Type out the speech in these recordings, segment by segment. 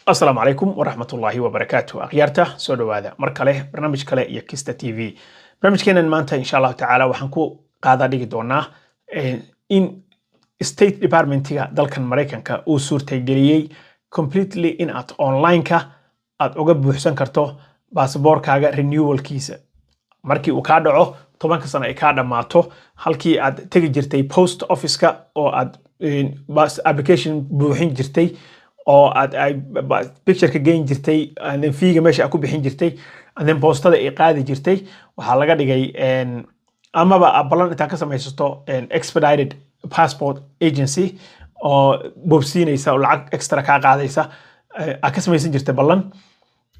Asalaamu calaykum waraxmatullaahi wabarakaatu. Akhyaarta, soo dhowaada mar kale, barnaamij kale iyo Kista TV. Barnaamijkeenan maanta, insha Allahu tacaala, waxaan ku qaadaa dhigi doonaa in State Departmentiga dalkan Maraykanka uu suurtageliyey completely in aad online-ka aad uga buuxsan karto baasaboorkaaga renewalkiisa. Markii uu kaa dhaco, 10-ka sano ay kaa dhammaato, halkii aad tegi jirtay post office-ka oo aad application buuxin jirtay oo aad pictureka geyn jirtay and then feega meesha aad ku bixin jirtay and then boostada ay qaadi jirtay, waxaa laga dhigay amaba aad ballan intaad ka samaysato expedited passport agency oo boobsiinaysa oo lacag extra kaa qaadaysa, aad ka samaysan jirtay ballan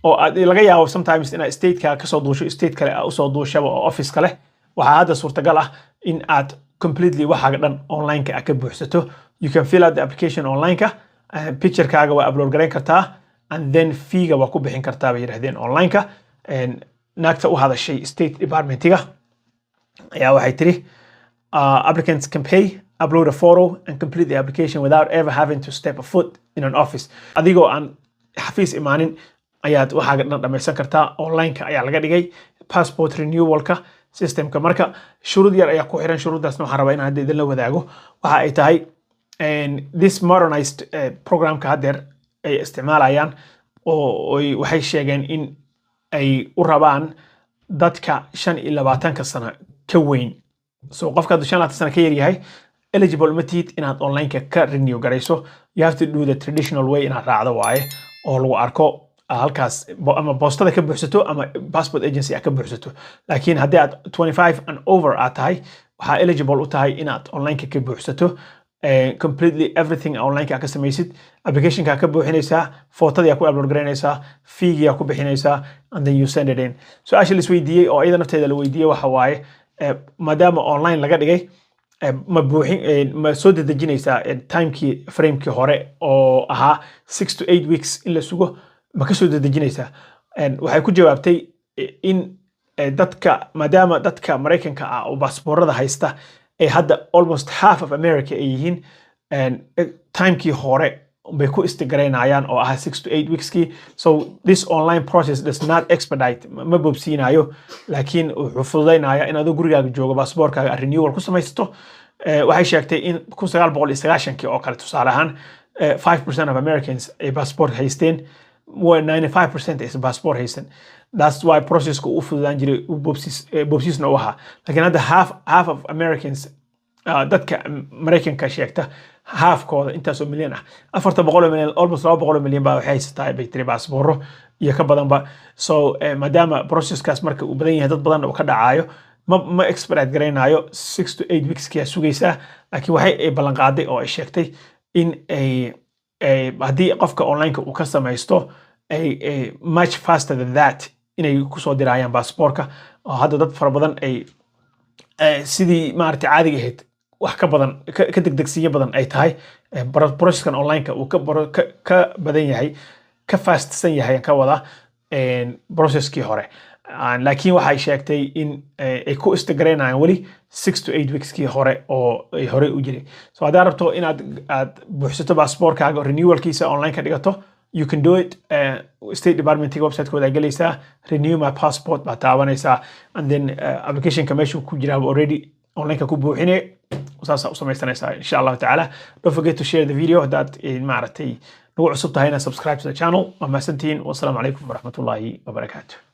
oo aad laga yaabo sometimes inaad stateka kasoo duusho, state kale aad usoo duushaba oo office kale. Waxaa hadda suurtagal ah in aad completely waxaaga dhan online-ka aad ka buuxsato. You can fill out the application online-ka, picturekaaga waa upload garayn kartaa and then feega waa ku bixin kartaa, bay yidhahdeen online-ka. Naagta u hadashay State Departmentiga ayaa waxay tiri, "Applicants can pay, upload a photo and complete the application without ever having to step a foot in an office." Adigoo aan xafiis imaanin ayaad waxaaga dhan dhamaysan kartaa. Online-ka ayaa laga dhigay passport renewalka systemka. Marka shuruud yar ayaa ku xiran. Shuruuddaasna waxaan rabaa inaan hadda idinla wadaago. Waxa ay tahay this modernized programka haddeer ay isticmaalayaan oo waxay sheegeen in ay u rabaan dadka 25-ka sano ka weyn. So qofka hadduu 25 sano ka yar yahay, eligible ma tihid inaad online-ka ka renew garayso. You have to do the traditional way, inaad raacdo waaye oo lagu arko halkaas ama boostada ka buuxsato ama passport agency aad ka buuxsato. Laakiin haddii aad 25 and over aad tahay, waxaa eligible u tahay inaad online-ka ka buuxsato completely everything. Online ka samaysid, applicationka ka buuxinaysaa, footadii ku upload garaynaysaa, feegiyaa ku bixinaysaa and then you send it in. Su-aasha la isweydiiyey oo iyada nafteeda la weydiiyey waxa waaye, maadaama online laga dhigay, ma buuxin ma soo dedejinaysaa timekii framekii hore oo ahaa 6 to 8 weeks in la sugo? Ma ka soo dedejinaysaa? Waxay ku jawaabtay in dadka, maadaama dadka Maraykanka ah oo baasboorada haysta ay hadda almost half of America ay yihiin, timekii hore bay ku istigaraynayaan oo ahaa 6 to 8 weekskii. So this online process does not expedite, ma bobsiinayo, laakiin wuxuu fududaynaya in adoo gurigaaga joogo baasboorkaaga aad renewal ku samaysato. Waxay sheegtay in 1990-kii oo kale, tusaale ahaan, 5% of Americans ay passport haysteen, 95% aysan passport haysan. That's why processka uu fududaan jiray, uu boobsiisna u ahaa. Laakiin hadda half of Americans, dadka Maraykanka sheegta halfkooda, intaasoo milyan ah, 400 oo milyan, almost 200 milyan baa waxay haysataa, bay tiri, baasbooro iyo ka badanba. So maadaama processkaas marka uu badan yahay, dad badanna uu ka dhacaayo, ma expedite garaynayo, 6 to 8 weeks kiyaa sugaysaa. Laakiin waxay ay ballan qaaday oo ay sheegtay in ay haddii qofka online-ka uu ka samaysto ay much faster than that inay kusoo dirayaan baasboorka, oo hadda dad fara badan ay sidii maaragtay caadiga ahayd wax ka badan, ka degdegsiinyo badan ay tahay. Processkan online-ka uu ka badan yahay, ka fastsan yahay ka wada processkii hore. Laakiin waxay sheegtay in ay ku istigaraynayaan weli 6 to 8 weekskii hore oo ay horey u jiray. So haddaad rabto inaad aad buuxsato baasboorkaaga, renewalkiisa online ka dhigato, you can do it. State Departmentiga website-kooda gelaysaa, "Renew my passport" baa taabanaysaa and then applicationka meeshuu ku jiraa already online-ka ku buuxine, saasaa u samaysanaysaa, insha Allahu tacaala. Don't forget to share the video. Haddaad maaragtay nagu cusub tahayna, subscribe to the channel. Waa mahadsantihiin. Wasalaamu calaykum waraxmatullaahi wabarakaatu.